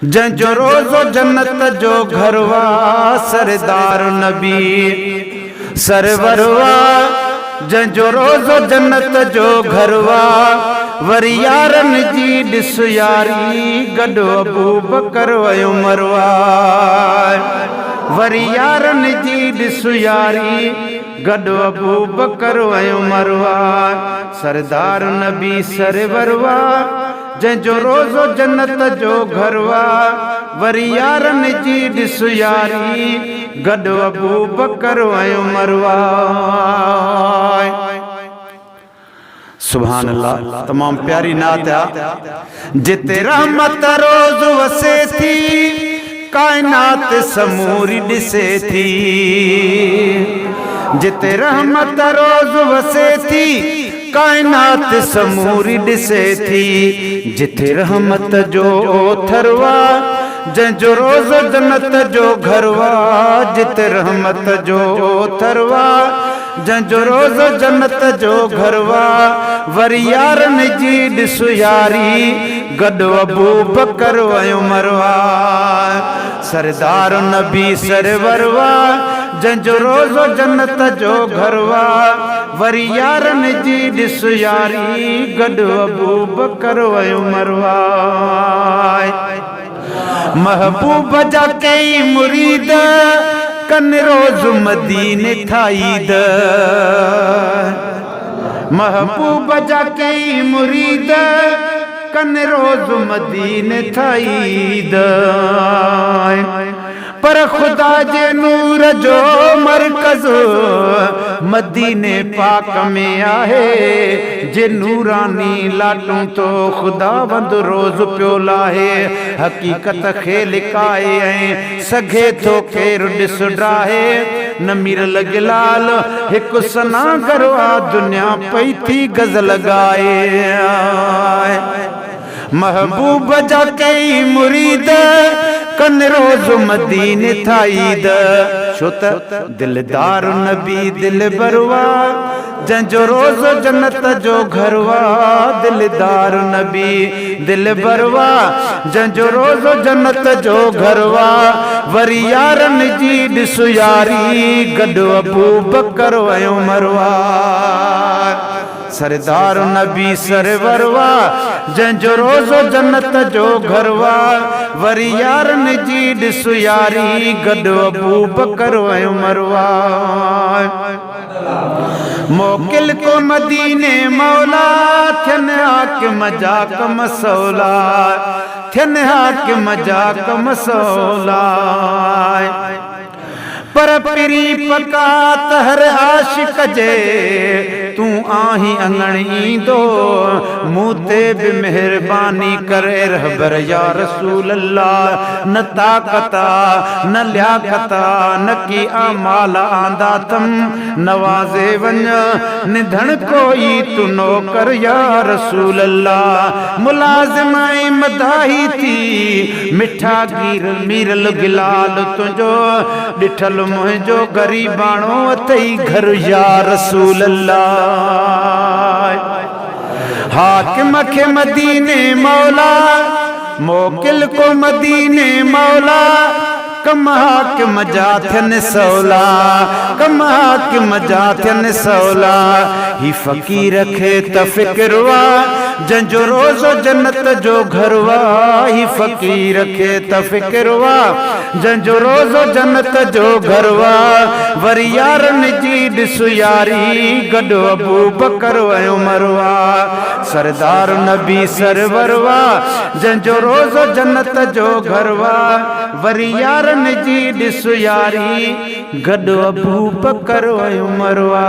جنهن جو روضو جنت جو گهر آ، سردار نبي سرور آ، جنهن جو روضو جنت جو گهر آ، وري يارن جي ڏس ياري، گڏ ابوبڪر ۽ عمر آ، وري يارن جي ڏس ياري، گڏ ابوبڪر ۽ عمر آ، سردار نبي سرور آ. جنهن جو روضو جنت جو گهر آ، وري يارن جي ڏس ياري، گڏ ابوبڪر ۽ عمر آ. سبحان الله تمام پياري نعت آ. جتي رحمت روز وسي ٿي، ڪائنات سموري ڏسي ٿي. جتي رحمت روز وسي ٿي، ڪائنات سموري ڏسي ٿي، جتي رحمت جو اوٿر آ، جنهن جو روضو جنت جو گهر آ، جتي رحمت جو اوٿر آ، جنهن جو روضو جنت جو گهر آ، وري يارن جي ڏس ياري، گڏ ابوبڪر ۽ عمر آ. سردار نبي سرور آ، جنهن جو روضو جنت جو گهر آ، وري يارن جي ڏس ياري، گڏ ابوبڪر ۽ عمر آ. محبوب جا ڪيئي مريد، ڪن روز مديني ٿا عيد. محبوب جا ڪيئي مريد، ڪن روز مديني ٿا عيد. پر خدا جي نور جو مرڪز مديني پاڪ ۾ آهي، جي نوراني لاٽون ٿو خداوند روز پيو لاهي، حقيقت کي لڪائي ۽ سگهي ٿو ڪير ڏس ڊاهي، نه ميرل گلال هڪ ثنا گر آ دنيا پئي ٿي غزل ڳائي. محبوب جا ڪيئي مريد، ڪن روز مديني ٿا عيد. ڇو ته دلدار نبي دلبر آ، جنهن جو روضو جنت جو گهر آ. دلدار نبي دلبر آ، جنهن جو روضو جنت جو گهر آ. وري يارن جي ڏس ياري، گڏ ابوبڪر ۽ عمر آ. سردار نبي سرور وا، جنهن جو روضو جنت جو گهر وا، وري يارن جي ڏس ياري، گڏ ابوبڪر ۽ عمر وا. موڪل ڪو مديني مولا، ٿين حاڪم جا ڪم سولا، ٿين حاڪم جا ڪم سولا. پر پرين پڪا ته هر عاشق جي تون آهين اڱڻ ايندو مون تي به مهرباني ڪر اي رهبر يا رسول الله نه طاقت آ نه لياقت آ نه ڪي اعمال آندا اٿم نوازي وڃ نڌڻ ڪوئي تون نوڪر يا رسول الله ملازم ۽ مداحي ٿي مٺا گير ميرل گلال تنهنجو ڏٺل منهنجو غريباڻو اٿئي گهر يا رسول الله حاڪم کي مديني مولا موڪل ڪو مديني مولا ڪم حاڪم جا ٿين سولا ڪم حاڪم جا ٿين سولا هي فقير کي ته فڪر آ جنهن جو روضو جنت جو گهر آ هي فقير کي ته فڪر آ جنهن جو روضو جنت جو گهر آ وري يارن جي ڏس ياري گڏ ابوبڪر ۽ عمر آ سردار نبي سرور آ جنهن جو روضو جنت جو گهر آ وري يارن جي ڏس ياري گڏ ابوبڪر ۽ عمر آ.